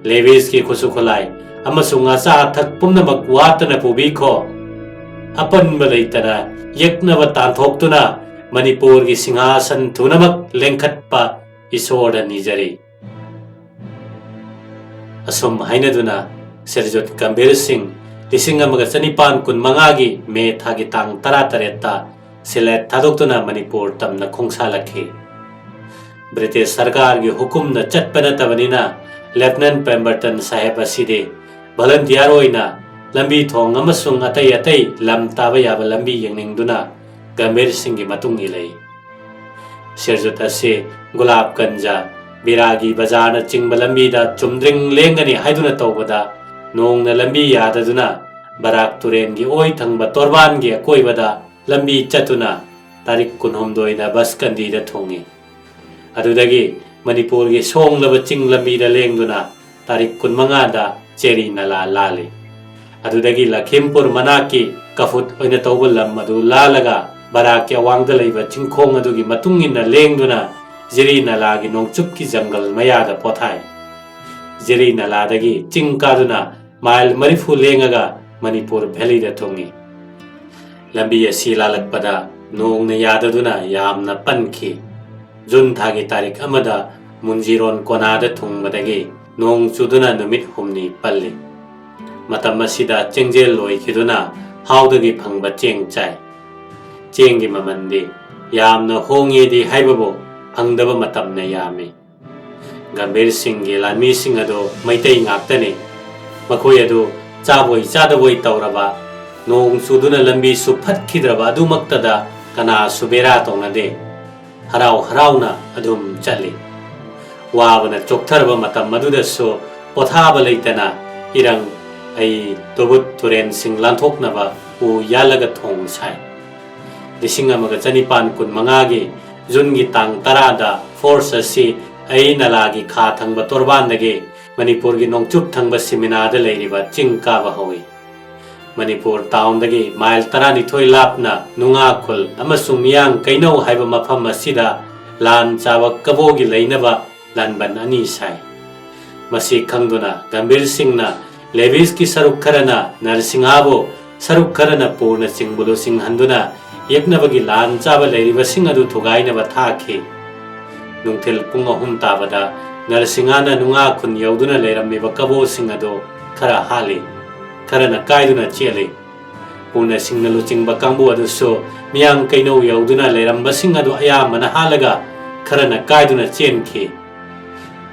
ꯂꯦꯚꯤꯁꯀꯤ ꯈꯨꯠꯁꯨ ꯈꯨꯠꯂꯥꯏ ꯑꯃꯁꯨꯡ ꯑꯆꯥ ꯑꯊꯛ ꯄꯨꯝꯅꯃꯛ ꯋꯥꯠꯇꯅ ꯄꯨꯕꯤꯈꯣ꯫ ꯑꯄꯟꯕ ꯂꯩꯇꯅ ꯌꯦꯛꯅꯕ ꯇꯥꯟꯊꯣꯛꯇꯨꯅ ꯃꯅꯤꯄꯨꯔꯒꯤ ꯁꯤꯡꯍꯥꯁꯟ ꯊꯨꯅꯃꯛ ꯂꯦꯡꯈꯠꯄ ꯏꯁꯣꯔꯗ ꯅꯤꯖꯔꯤ꯫ ꯑꯁꯨꯝ ꯍꯥꯏꯅꯗꯨꯅ ꯁꯤꯔꯖꯨꯠ ꯒꯝꯚꯤꯔ ꯁꯤꯡ ꯂꯤꯁꯤꯡ ꯑꯃꯒ ꯆꯅꯤꯄꯥꯟ ꯀꯨꯟꯃꯉꯥꯒꯤ ꯃꯦ ꯊꯥꯒꯤ ꯇꯥꯡ ꯇꯔꯥꯇꯔꯦꯠꯇ ꯁꯤꯂꯦꯠ ꯊꯥꯗꯣꯛꯇꯨꯅ ꯃꯅꯤꯄꯨꯔ ꯇꯝꯅ ꯈꯣꯡꯁꯥꯜꯂꯛꯈꯤ꯫ ꯕ꯭ꯔꯤꯇꯤꯁ ꯁꯔꯀꯥꯔꯒꯤ ꯍꯨꯀꯨꯝꯅ ꯆꯠꯄ ꯅꯠꯇꯕꯅꯤꯅ ꯂꯦꯐꯅꯦꯟ ꯄꯦꯝꯕꯔꯇꯟ ꯁꯥꯍꯦꯕ ꯑꯁꯤꯗꯤ ꯚꯣꯂꯟꯇꯤꯌꯥꯔ ꯑꯣꯏꯅ ꯂꯝꯕꯤ ꯊꯣꯡ ꯑꯃꯁꯨꯡ ꯑꯇꯩ ꯑꯇꯩ ꯂꯝ ꯇꯥꯕ ꯌꯥꯕ ꯂꯝꯕꯤ ꯌꯦꯡꯅꯤꯡꯗꯨꯅ ꯒꯝꯚꯤꯔ ꯁꯤꯡꯒꯤ ꯃꯇꯨꯡ ꯏꯜꯂꯛꯏ꯫ ꯁꯤꯔꯖꯨꯠ ꯑꯁꯤ ꯒꯨꯂꯥꯞꯒꯟꯖ, ꯕꯤꯔꯥꯒꯤ ꯕꯖꯥꯔꯅꯆꯤꯡꯕ ꯂꯝꯕꯤꯗ ꯆꯨꯝꯗ꯭ꯔꯤꯡ ꯂꯦꯡꯒꯅꯤ ꯍꯥꯏꯗꯨꯅ ꯇꯧꯕꯗ ꯅꯣꯡꯅ ꯂꯝꯕꯤ ꯌꯥꯗꯗꯨꯅ ꯕꯔꯥꯛ ꯇꯨꯔꯦꯟꯒꯤ ꯑꯣꯏ ꯊꯪꯕ ꯇꯣꯔꯕꯥꯟꯒꯤ ꯑꯀꯣꯏꯕꯗ ꯂꯝꯕꯤ ꯆꯠꯇꯨꯅ ꯇꯥꯔꯤꯛ ꯀꯨꯟꯍꯨꯝꯗꯣꯏꯗ ꯕꯁꯀꯟꯗꯤꯗ ꯊꯨꯡꯉꯤ꯫ ꯑꯗꯨꯗꯒꯤ ꯃꯅꯤꯄꯨꯔꯒꯤ ꯁꯣꯡꯂꯕ ꯆꯤꯡ ꯂꯝꯕꯤꯗ ꯂꯦꯡꯗꯨꯅ ꯇꯥꯔꯤꯛ ꯀꯨꯟꯃꯉꯥꯗ ꯆꯦꯔꯤ ꯅꯂꯥ ꯂꯥꯜꯂꯤ꯫ ꯑꯗꯨꯗꯒꯤ ꯂꯈꯤꯝꯄꯨꯔ ꯃꯅꯥꯛꯀꯤ ꯀꯐꯨꯠ ꯑꯣꯏꯅ ꯇꯧꯕ ꯂꯝ ꯑꯗꯨ ꯂꯥꯜꯂꯒ ꯕꯔꯥꯛꯀꯤ ꯑꯋꯥꯡꯗ ꯂꯩꯕ ꯆꯤꯡꯈꯣꯡ ꯑꯗꯨꯒꯤ ꯃꯇꯨꯡ ꯏꯟꯅ ꯂꯦꯡꯗꯨꯅ ꯖꯤꯔꯤ ꯅꯂꯥꯒꯤ ꯅꯣꯡꯆꯨꯞꯀꯤ ꯖꯪꯒꯜ ꯃꯌꯥꯗ ꯄꯣꯊꯥꯏ꯫ ꯖꯤꯔꯤ ꯅꯂꯥꯗꯒꯤ ꯆꯤꯡ ꯀꯥꯗꯨꯅ ꯃꯥꯏꯜ ꯃꯔꯤꯐꯨ ꯂꯦꯡꯉꯒ ꯃꯅꯤꯄꯨꯔ ꯚꯦꯂꯤꯗ ꯊꯨꯡꯉꯤ꯫ ꯂꯝꯕꯤ ꯑꯁꯤ ꯂꯥꯜꯂꯛꯄꯗ ꯅꯣꯡꯅ ꯌꯥꯗꯗꯨꯅ ꯌꯥꯝꯅ ꯄꯟꯈꯤ꯫ ꯖꯨꯟ ꯊꯥꯒꯤ ꯇꯥꯔꯤꯛ ꯑꯃꯗ ꯃꯨꯟꯖꯤꯔꯣꯟ ꯀꯣꯅꯥꯗ ꯊꯨꯡꯕꯗꯒꯤ ꯅꯣꯡ ꯆꯨꯗꯨꯅ ꯅꯨꯃꯤꯠ ꯍꯨꯝꯅꯤ ꯄꯜꯂꯤ꯫ ꯃꯇꯝ ꯑꯁꯤꯗ ꯆꯦꯡꯖꯦꯜ ꯂꯣꯏꯈꯤꯗꯨꯅ ꯍꯥꯎꯗꯒꯤ ꯐꯪꯕ ꯆꯦꯡ ꯆꯥꯏ꯫ ꯆꯦꯡꯒꯤ ꯃꯃꯜꯗꯤ ꯌꯥꯝꯅ ꯍꯣꯡꯉꯦꯗꯤ ꯍꯥꯏꯕꯕꯨ ꯐꯪꯗꯕ ꯃꯇꯝꯅ ꯌꯥꯝꯃꯤ꯫ ꯒꯝꯚꯤꯔ ꯁꯤꯡꯒꯤ ꯂꯥꯟꯃꯤꯁꯤꯡ ꯑꯗꯨ ꯃꯩꯇꯩ ꯉꯥꯛꯇꯅꯤ꯫ ꯃꯈꯣꯏ ꯑꯗꯨ ꯆꯥꯕꯣꯏ ꯆꯥꯗꯕꯣꯏ ꯇꯧꯔꯕ, ꯅꯣꯡ ꯆꯨꯗꯨꯅ ꯂꯝꯕꯤꯁꯨ ꯐꯠꯈꯤꯗ꯭ꯔꯕ ꯑꯗꯨꯃꯛꯇꯗ ꯀꯅꯥꯁꯨ ꯕꯦꯔꯥ ꯇꯧꯅꯗꯦ꯫ ꯍꯔꯥꯎ ꯍꯔꯥꯎꯅ ꯑꯗꯨꯝ ꯆꯠꯂꯤ꯫ ꯋꯥꯕꯅ ꯆꯣꯛꯊꯔꯕ ꯃꯇꯝ ꯑꯗꯨꯗꯁꯨ ꯄꯣꯊꯥꯕ ꯂꯩꯇꯅ ꯏꯔꯪ ꯑꯩ ꯇꯨꯕꯨꯠ ꯇꯨꯔꯦꯟꯁꯤꯡ ꯂꯥꯟꯊꯣꯛꯅꯕ ꯎ ꯌꯥꯜꯂꯒ ꯊꯣꯡ ꯁꯥꯏ꯫ ꯂꯤꯁꯤꯡ ꯑꯃꯒ ꯆꯅꯤꯄꯥꯟ ꯀꯨꯟꯃꯉꯥꯒꯤ ꯖꯨꯟꯒꯤ ꯇꯥꯡ ꯇꯔꯥꯗ ꯐꯣꯔꯁ ꯑꯁꯤ ꯑꯩ ꯅꯂꯥꯒꯤ ꯈꯥ ꯊꯪꯕ ꯇꯣꯔꯕꯥꯟꯗꯒꯤ ꯃꯅꯤꯄꯨꯔꯒꯤ ꯅꯣꯡꯆꯨꯞ ꯊꯪꯕ ꯁꯤꯃꯤꯅꯥꯗ ꯂꯩꯔꯤꯕ ꯆꯤꯡ ꯀꯥꯕ ꯍꯧꯏ꯫ ꯃꯅꯤꯄꯨꯔ ꯇꯥꯎꯟꯗꯒꯤ ꯃꯥꯏꯜ ꯇꯔꯥꯅꯤꯊꯣꯏ ꯂꯥꯞꯅ ꯅꯨꯡꯉꯥ ꯈꯨꯜ ꯑꯃꯁꯨꯡ ꯃꯤꯌꯥꯡ ꯀꯩꯅꯧ ꯍꯥꯏꯕ ꯃꯐꯝ ꯑꯁꯤꯗ ꯂꯥꯟ ꯆꯥꯕ ꯀꯕꯣꯒꯤ ꯂꯩꯅꯕ ꯂꯥꯟꯕꯟ ꯑꯅꯤ ꯁꯥꯏ꯫ ꯃꯁꯤ ꯈꯪꯗꯨꯅ ꯒꯝꯚꯤꯔ ꯁꯤꯡꯅ ꯂꯦꯚꯤꯁꯀꯤ ꯁꯔꯨꯛ ꯈꯔꯅ ꯅꯔꯁꯤꯡꯍꯥꯕꯨ, ꯁꯔꯨꯛ ꯈꯔꯅ ꯄꯨꯔꯅ ꯆꯤꯡꯕꯨ ꯂꯨꯆꯤꯡꯍꯟꯗꯨꯅ ꯌꯦꯛꯅꯕꯒꯤ ꯂꯥꯟ ꯆꯥꯕ ꯂꯩꯔꯤꯕꯁꯤꯡ ꯑꯗꯨ ꯊꯨꯒꯥꯏꯅꯕ ꯊꯥꯈꯤ꯫ ꯅꯨꯡꯊꯤꯜ ꯄꯨꯡ ꯑꯍꯨꯝ ꯇꯥꯕꯗ ꯅꯔꯁꯤꯡꯍꯥꯅ ꯅꯨꯡꯉꯥ ꯈꯨꯟ ꯌꯧꯗꯨꯅ ꯂꯩꯔꯝꯃꯤꯕ ꯀꯕꯣꯁꯤꯡ ꯑꯗꯨ ꯈꯔ ꯍꯥꯠꯂꯤ, ꯈꯔꯅ ꯀꯥꯏꯗꯨꯅ ꯆꯦꯜꯂꯤ꯫ ꯄꯨꯔꯅ ꯁꯤꯡꯅ ꯂꯨꯆꯤꯡꯕ ꯀꯥꯡꯕꯨ ꯑꯗꯨꯁꯨ ꯃꯤꯌꯥꯡ ꯀꯩꯅꯧ ꯌꯧꯗꯨꯅ ꯂꯩꯔꯝꯕꯁꯤꯡ ꯑꯗꯨ ꯑꯌꯥꯝꯕꯅ ꯍꯥꯠꯂꯒ ꯈꯔꯅ ꯀꯥꯏꯗꯨꯅ ꯆꯦꯟꯈꯤ꯫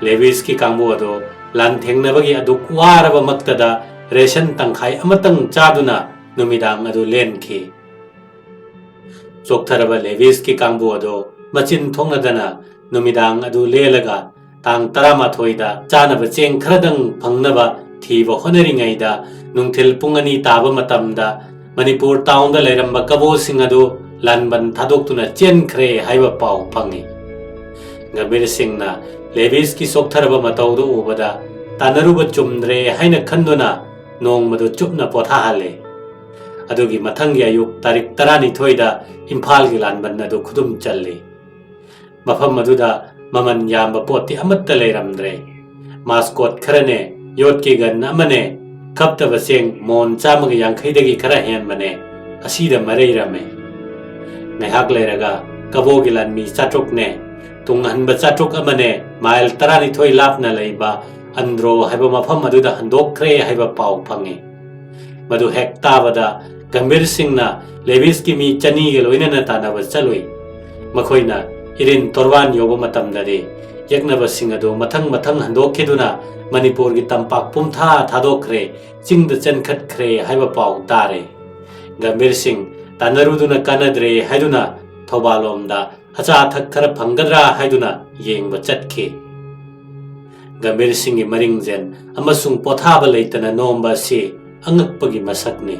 ꯂꯦꯚꯤꯁꯀꯤ ꯀꯥꯡꯕꯨ ꯑꯗꯨ ꯂꯥꯟꯊꯦꯡꯅꯕꯒꯤ ꯑꯗꯨꯛ ꯋꯥꯔꯕꯃꯛꯇꯗ ꯔꯦꯁꯟ ꯇꯪꯈꯥꯏ ꯑꯃꯇꯪ ꯆꯥꯗꯨꯅ ꯅꯨꯃꯤꯗꯥꯡ ꯑꯗꯨ ꯂꯦꯟꯈꯤ꯫ ꯆꯣꯛꯊꯔꯕ ꯂꯦꯚꯤꯁꯀꯤ ꯀꯥꯡꯕꯨ ꯑꯗꯨ ꯃꯆꯤꯟ ꯊꯣꯛꯅꯗꯅ ꯅꯨꯃꯤꯗꯥꯡ ꯑꯗꯨ ꯂꯦꯜꯂꯒ ꯇꯥꯡ ꯇꯔꯥꯃꯥꯊꯣꯏꯗ ꯆꯥꯅꯕ ꯆꯦꯡ ꯈꯔꯗꯪ ꯐꯪꯅꯕ ꯊꯤꯕ ꯍꯣꯠꯅꯔꯤꯉꯩꯗ ꯅꯨꯡꯊꯤꯜ ꯄꯨꯡ ꯑꯅꯤ ꯇꯥꯕ ꯃꯇꯝꯗ ꯃꯅꯤꯄꯨꯔ ꯇꯥꯎꯟꯗ ꯂꯩꯔꯝꯕ ꯀꯕꯣꯁꯤꯡ ꯑꯗꯨ ꯂꯥꯟꯕꯟ ꯊꯥꯗꯣꯛꯇꯨꯅ ꯆꯦꯟꯈ꯭ꯔꯦ ꯍꯥꯏꯕ ꯄꯥꯎ ꯐꯪꯏ꯫ ꯒꯝꯚꯤꯔ ꯁꯤꯡꯅ ꯂꯦꯚꯤꯁꯀꯤ ꯆꯣꯛꯊꯔꯕ ꯃꯇꯧꯗꯨ ꯎꯕꯗ ꯇꯥꯟꯅꯔꯨꯕ ꯆꯨꯝꯗ꯭ꯔꯦ ꯍꯥꯏꯅ ꯈꯟꯗꯨꯅ ꯅꯣꯡꯃꯗꯨ ꯆꯨꯞꯅ ꯄꯣꯊꯥꯍꯜꯂꯦ꯫ ꯑꯗꯨꯒꯤ ꯃꯊꯪꯒꯤ ꯑꯌꯨꯛ ꯇꯥꯔꯤꯛ ꯇꯔꯥꯅꯤꯊꯣꯏꯗ ꯏꯝꯐꯥꯜꯒꯤ ꯂꯥꯟꯕꯟ ꯑꯗꯨ ꯈꯨꯗꯨꯝ ꯆꯜꯂꯤ꯫ ꯃꯐꯝ ꯑꯗꯨꯗ ꯃꯃꯜ ꯌꯥꯝꯕ ꯄꯣꯠꯇꯤ ꯑꯃꯠꯇ ꯂꯩꯔꯝꯗ꯭ꯔꯦ꯫ ꯃꯥꯁꯀꯣꯠ ꯈꯔꯅꯦ, ꯌꯣꯠꯀꯤ ꯒꯟ ꯑꯃꯅꯦ, ꯈꯞꯇꯕ ꯆꯦꯡ ꯃꯣꯟ ꯆꯥꯝꯃꯒ ꯌꯥꯡꯈꯩꯗꯒꯤ ꯈꯔ ꯍꯦꯟꯕꯅꯦ, ꯑꯁꯤꯗ ꯃꯔꯩꯔꯝꯃꯦ꯫ ꯉꯥꯏꯍꯥꯛ ꯂꯩꯔꯒ ꯀꯕꯣꯒꯤ ꯂꯥꯟꯃꯤ ꯆꯥꯇ꯭ꯔꯨꯛꯅꯦ, ꯇꯨꯡꯍꯟꯕ ꯆꯥꯇ꯭ꯔꯨꯛ ꯑꯃꯅꯦ, ꯃꯥꯏꯜ ꯇꯔꯥꯅꯤꯊꯣꯏ ꯂꯥꯞꯅ ꯂꯩꯕ ꯑꯟꯗ꯭ꯔꯣ ꯍꯥꯏꯕ ꯃꯐꯝ ꯑꯗꯨꯗ ꯍꯟꯗꯣꯛꯈ꯭ꯔꯦ ꯍꯥꯏꯕ ꯄꯥꯎ ꯐꯪꯉꯤ꯫ ꯃꯗꯨ ꯍꯦꯛ ꯇꯥꯕꯗ ꯒꯝꯚꯤꯔ ꯁꯤꯡꯅ ꯂꯦꯚꯤꯁꯀꯤ ꯃꯤ ꯆꯅꯤꯒ ꯂꯣꯏꯅꯅ ꯇꯥꯟꯅꯕ ꯆꯠꯂꯨꯏ꯫ ꯃꯈꯣꯏꯅ ꯏꯔꯤꯟ ꯇꯣꯔꯕꯥꯟ ꯌꯧꯕ ꯃꯇꯝꯗꯗꯤ ꯌꯦꯛꯅꯕꯁꯤꯡ ꯑꯗꯨ ꯃꯊꯪ ꯃꯊꯪ ꯍꯟꯗꯣꯛꯈꯤꯗꯨꯅ ꯃꯅꯤꯄꯨꯔꯒꯤ ꯇꯝꯄꯥꯛ ꯄꯨꯝꯊꯥ ꯊꯥꯗꯣꯛꯈ꯭ꯔꯦ, ꯆꯤꯡꯗ ꯆꯦꯟꯈꯠꯈ꯭ꯔꯦ ꯍꯥꯏꯕ ꯄꯥꯎ ꯇꯥꯔꯦ꯫ ꯒꯝꯚꯤꯔ ꯁꯤꯡ ꯇꯥꯟꯅꯔꯨꯗꯨꯅ ꯀꯥꯟꯅꯗ꯭ꯔꯦ ꯍꯥꯏꯗꯨꯅ ꯊꯧꯕꯥꯜꯂꯣꯝꯗ ꯑꯆꯥ ꯑꯊꯛ ꯈꯔ ꯐꯪꯒꯗ꯭ꯔꯥ ꯍꯥꯏꯗꯨꯅ ꯌꯦꯡꯕ ꯆꯠꯈꯤ꯫ ꯒꯝꯚꯤꯔ ꯁꯤꯡꯒꯤ ꯃꯔꯤꯡꯖꯦꯜ ꯑꯃꯁꯨꯡ ꯄꯣꯊꯥꯕ ꯂꯩꯇꯅ ꯅꯣꯝꯕ ꯑꯁꯤ ꯑꯉꯛꯄꯒꯤ ꯃꯁꯛꯅꯤ꯫